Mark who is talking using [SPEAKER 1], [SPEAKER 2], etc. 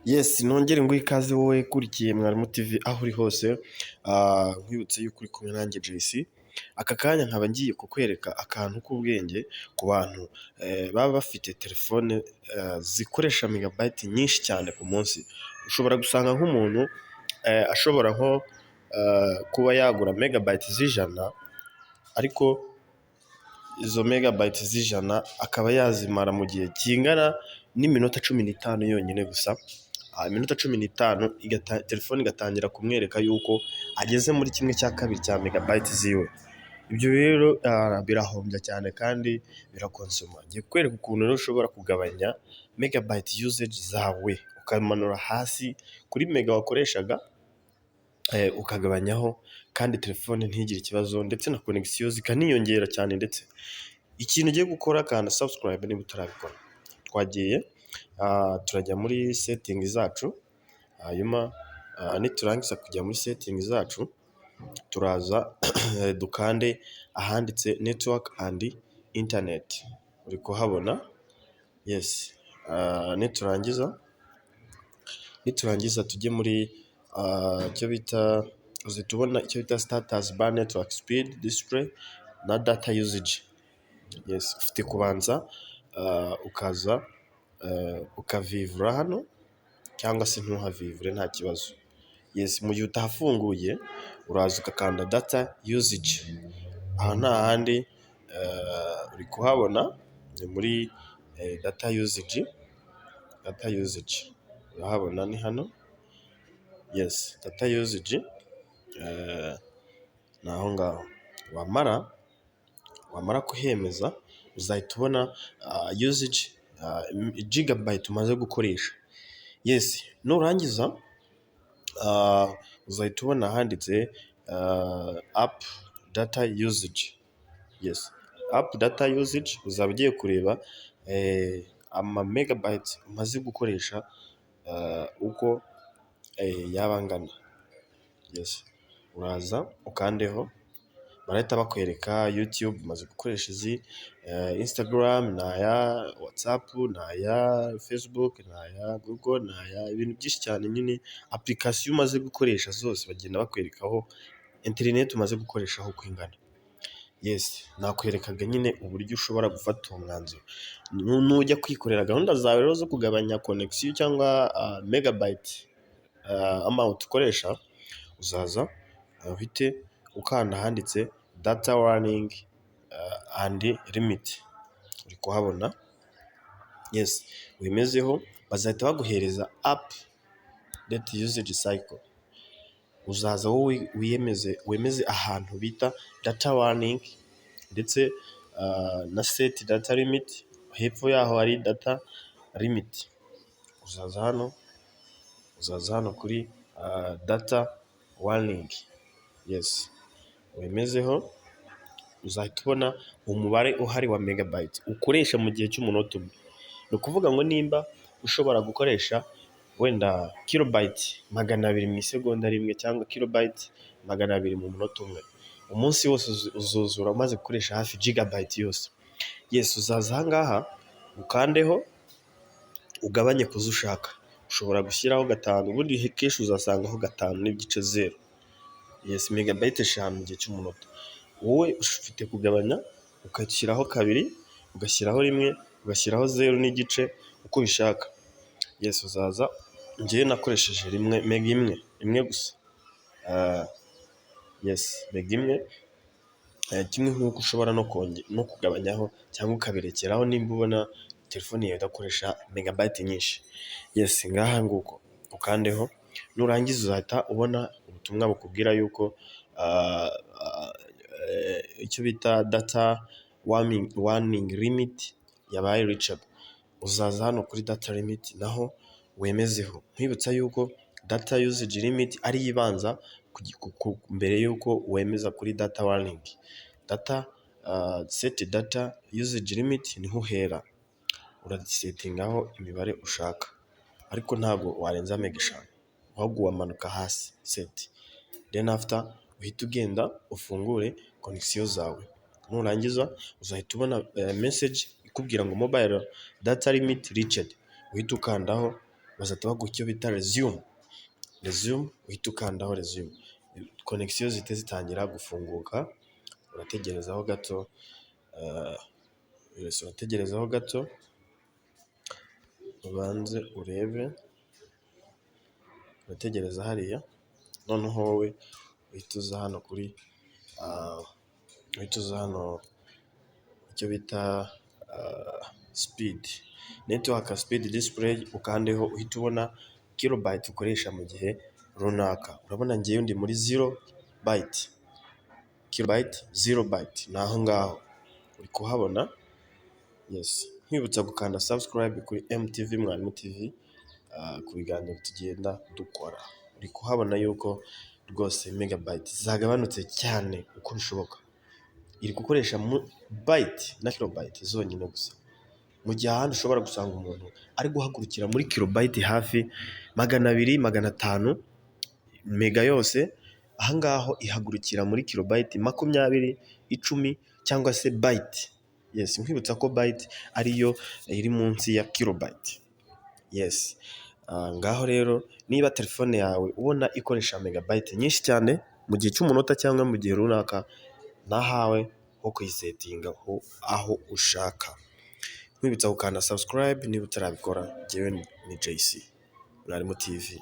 [SPEAKER 1] Yes, nongere nguhe ikaze wowe ukurikiye Mwarimu TV aho uri hose, nkwibutse yuko uri kumwe nanjye JC. Aka kanya nkaba ngiye kukwereka akantu k'ubwenge ku bantu baba bafite telefone zikoresha megabyte nyinshi cyane ku munsi. Ushobora gusanga nk'umuntu ashobora nko kuba yagura megabyte z'ijana, ariko izo megabyte z'ijana akaba yazimara mu gihe kingana n'iminota 15 yonyine gusa. Iminota 15 telefone igatangira kumwereka yuko ageze muri 1/2 cya megabyte ziwe. Ibyo rero birahombya cyane kandi birakonsoma. Ngiye kukwereka ukuntu rero ushobora kugabanya megabyte usage zawe, ukamanura hasi kuri mega wakoreshaga ukagabanyaho, kandi telefone ntigire ikibazo, ndetse na connexion zikaniyongera cyane ndetse. Ikintu ugiye gukora, kanda subscribe niba utarabikora. Twagiye, turajya muri setting zacu, hanyuma niturangiza kujya muri setting zacu, turaza dukande ahanditse network and internet. Uri kuhabona? Yes. Niturangiza tujye muri icyo bita, uzahita ubona icyo bita status bar, network speed, display na data usage. Yes, ufite kubanza ukaza ukavivura hano cyangwa se ntuhavivure, nta kibazo. Yes, mu gihe utahafunguye, uraza ugakanda data usage. Aha nta handi, uri kuhabona ni muri data usage, data usage urahabona ni hano. Yes, data usage ni aho ngaho. Wamara kuhemeza, uzahita ubona usage, gigabyte umaze gukoresha. Yes, nurangiza uzahita ubona ahanditse app data usage. Yes, app data usage, uzaba ugiye kureba ama megabyte umaze gukoresha uko yaba angana. Yes, uraza ukandeho, barahita bakwereka YouTube umaze gukoresha izi, Instagram ni aya, WhatsApp ni aya, Facebook ni aya, Google ni aya, ibintu byinshi cyane nyine, application umaze gukoresha zose bagenda bakwerekaho interineti umaze gukoreshaho uko ingana. Yes, nakwerekaga nyine uburyo ushobora gufata uwo mwanzuro. Nujya kwikorera gahunda zawe rero zo kugabanya connexion cyangwa megabyte amount ukoresha, uzaza uhite ukanda ahanditse data warning and limit. Uri kuhabona? Yes, wimezeho, bazahita baguhereza app data usage cycle. Uzaza wowe wiyemeze, wemeze ahantu bita data warning ndetse na set data limit, hepfo yaho hari data limit. Uzaza hano kuri data warning. Yes, wemezeho, uzahita ubona umubare uhari wa megabyte ukoresha mu gihe cy'umunota umwe. Ni ukuvuga ngo nimba ushobora gukoresha wenda kilobyte 200 mu isegonda rimwe cyangwa kilobyte 200 mu munota umwe, umunsi wose uzuzura umaze gukoresha hafi gigabyte yose. Yes, uzaza aha ngaha ukandeho, ugabanye ku zo ushaka. Ushobora gushyiraho 5, ubundi kenshi uzasangaho 5.0. Yes, megabyte 5 mu gihe cy'umunota. Wowe ufite kugabanya ugashyiraho 2, ugashyiraho 1, ugashyiraho 0.5, uko ubishaka. Yes, uzaza, njyewe nakoresheje 1, mega 1, 1 gusa. Yes, mega 1, kimwe nk'uko ushobora no kugabanyaho cyangwa ukabirekeraho nimba ubona telefone yawe idakoresha megabyte nyinshi. Yes, ngaha nguko ukandeho, nurangiza uzahita ubona ubutumwa bukubwira yuko icyo bita data warning limit yabaye reached. Uzaza hano kuri data limit naho wemezeho. Nkwibutsa yuko data usage limit ariyo ibanza mbere yuko wemeza kuri data warning. Data set data usage limit niho uhera. Urasettingaho imibare ushaka, ariko ntabwo warenza mega 5, ahubwo wamanuka hasi set. Then after uhite ugenda ufungure connexion zawe. Nurangiza uzahita ubona message ikubwira ngo mobile data limit reached, uhite ukandaho. Bazahita baguha icyo bita resume. Resume uhita ukandaho resume, connexion zihite zitangira gufunguka. Urategerezaho gato, urategerezaho gato ubanze urebe, urategereza hariya, noneho wowe uhita uza hano kuri, uhita uza hano icyo bita speed, network speed display, ukandeho uhite ubona kilobyte ukoresha mu gihe runaka. Urabona njyewe ndi muri 0 byte, kilobyte 0 byte ni aho ngaho uri kuhabona. Yes, nkwibutsa gukanda subscribe kuri MTV Mwarimu TV ku biganiro tugenda dukora. Uri kuhabona yuko rwose megabyte zagabanutse cyane uko bishoboka, iri gukoresha byte na kilobyte zonyine gusa, mu gihe ahandi ushobora gusanga umuntu ari guhagurukira muri kilobyte hafi 200, 500, mega yose. Aha ngaho ihagurukira muri kilobyte 20, 10 cyangwa se byte. Yes, nkwibutsa ko byte ariyo iri munsi ya kilobyte. Yes, ngaho rero niba telefone yawe ubona ikoresha megabyte nyinshi cyane mu gihe cy'umunota cyangwa mu gihe runaka, ni ahawe ho kuyisettinga aho ushaka. Nkwibutsa gukanda subscribe niba utarabikora. Njyewe ni JC Mwarimu TV.